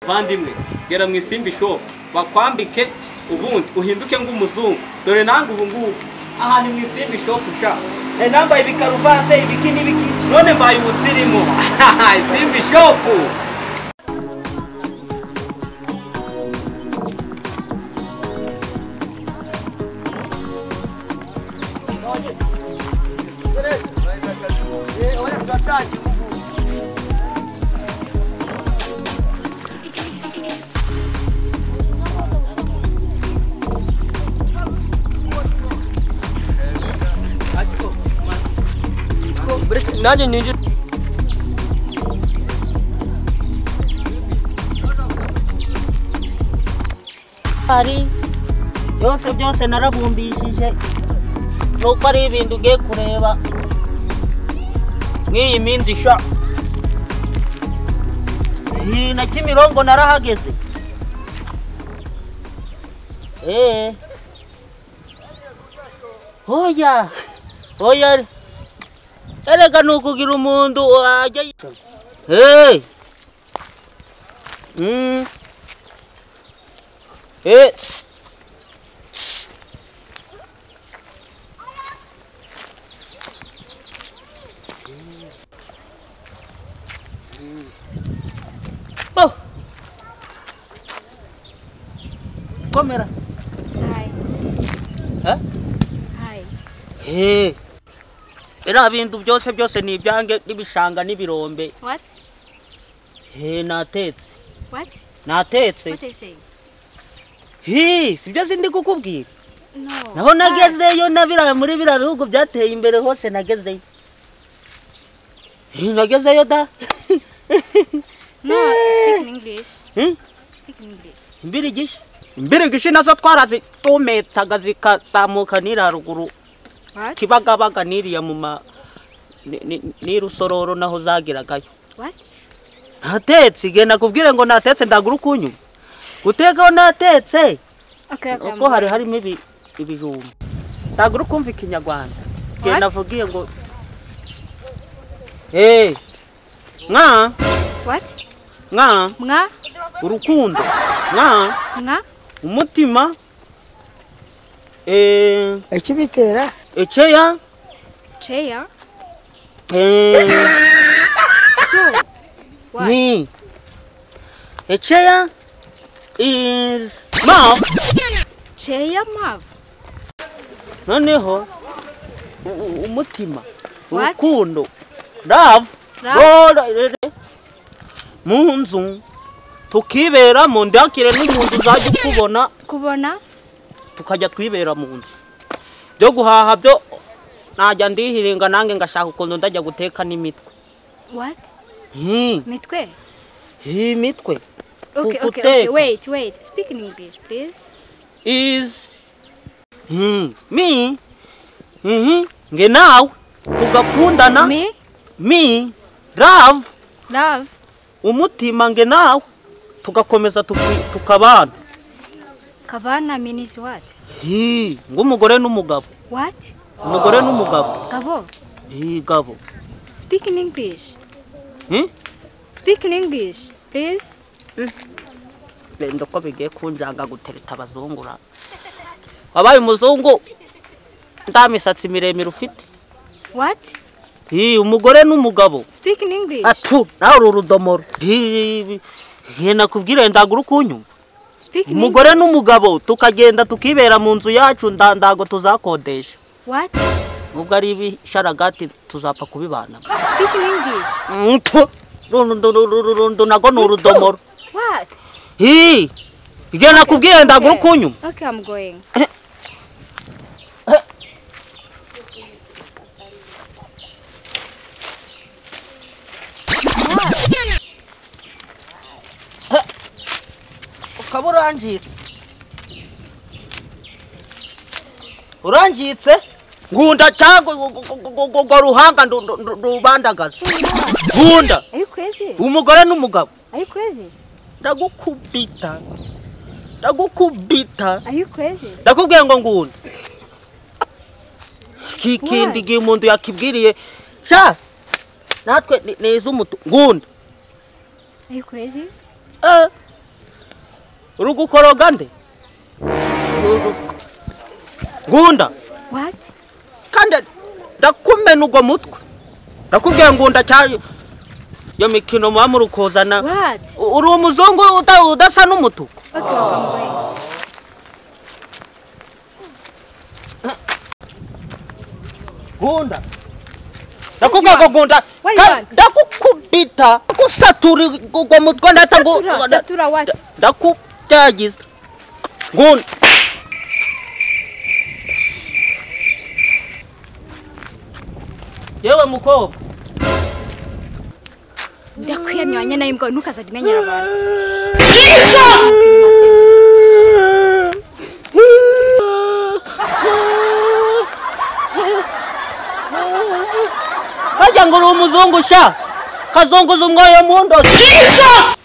Vandimwe gera mu Isimbi Shop bakwambike ubundi uhinduke ng'umuzungu. Dore nange ubu ngubu aha ni mu Isimbi Shop sha. Nambaye ibikaruvate ibiki n'ibiki none mbaye umusirimu. Isimbi Shop. Nanjye ninjira hari byose byose narabumbishije nuko ari ibintu ugiye kureba nk'iyi minsi sha ni na Kimirongo narahageze. Oya oya erega nukugira umuntu ajya. Hey Eh Oh. Komera. Hi. Eh? Hi. Hey. Era bintu byose byose ni ibyange n'ibishanga n'ibirombe. What? He natetse. What? Natetse. What are you saying? He, sibyo sindi kukubwira. No. Naho nagezeyo nabira muri bira bihugu byateye imbere hose nagezeyo. He nagezeyo da. No, speak in English. Speak in English. Imbirigishi. Imbirigishi nazo twarazi tumetsaga zikazamuka nira ruguru. Kibagabaga niriya mu ma ni rusororo naho zagiragayo. What? Natetse genda kubwire ngo natetse ndagura ukunyu. Gutekaho natetse. Okay, okay. Uko hari harimo ibijumba. Ndagura kumva ikinyarwanda. Genda navugiye ngo hey. Mwa. What? Mwa. Mwa. Urukundo. Mwa. Mwa. Umutima. Ekibitera. Echeya. Cheya. So. What? Ni. Echeya is mouth. Cheya mouth. Noneho umutima. Urukundo. Love. Mu nzu tukibera mu ndakire n'umuntu uzajya ukubona kubona tukajya twibera mu nzu byo guhaha byo najya ndihiringa nange ngashaka ukuntu ndajya guteka n'imitwe. What? Mitwe? Mitwe. Okay, okay, okay, wait, wait. Speak in English, please. Is me nge nawe tugakundana. Me? Me love. Love. Umutima nge nawe tugakomeza tukabana. Kabana means what? Ng'umugore n'umugabo. What? Umugore n'umugabo. Gabo. Gabo. Speak in English. Speak in English, please. Lendo ko bigiye kunjanga gutereta abazungura. Wabaye umuzungu nta misatsi miremire ufite. What? Umugore n'umugabo. Speak in English. Atu, nawe uru rudomoro. Nakubwira ndagura ukunyumva. Speak in Umugore n'umugabo tukagenda tukibera mu nzu yacu ndandago tuzakodesha. What? Nubwo ari ibisharagati tuzapfa kubibana. Speak in English. Rundu nago ni urudomoro. What? Igihe nakubwiye ndagura ukunyumva. Okay, I'm going. Ukaba urangitse. Urangitse? Ngunda cyangwa ngo ruhanga ndubandagaza. Ngunda. Are you crazy? Umugore n'umugabo. Are you crazy? Ndagukubita. Ndagukubita. Are you crazy? Ndakubwiye ngo ngunda. Kikindi gihe umuntu yakibwiriye sha natwe neza umutu ngunda. Are you crazy? Uri gukoroga nde? Ngunda. What? Kandi ndakumena ubwo mutwe. Ndakubwiye ngunda cyayo. Yo mikino muba muri kuzana. What? Uri umuzungu udasa n'umutuku. Okay, I'm going. Ngunda. Ndakubwiye ngo ngunda. Ndakukubita. Ndagusatura ubwo mutwe ndata ngo satura what? Ndakubyagiza. Ngunda. Yewe mukobwa. Ndakwiyamye wanyana y'imbwa ntukazajya umenyera abantu. Jesus! Harya ngo uri umuzungu sha? Kazunguza umwoyo mu ndozi. Jesus!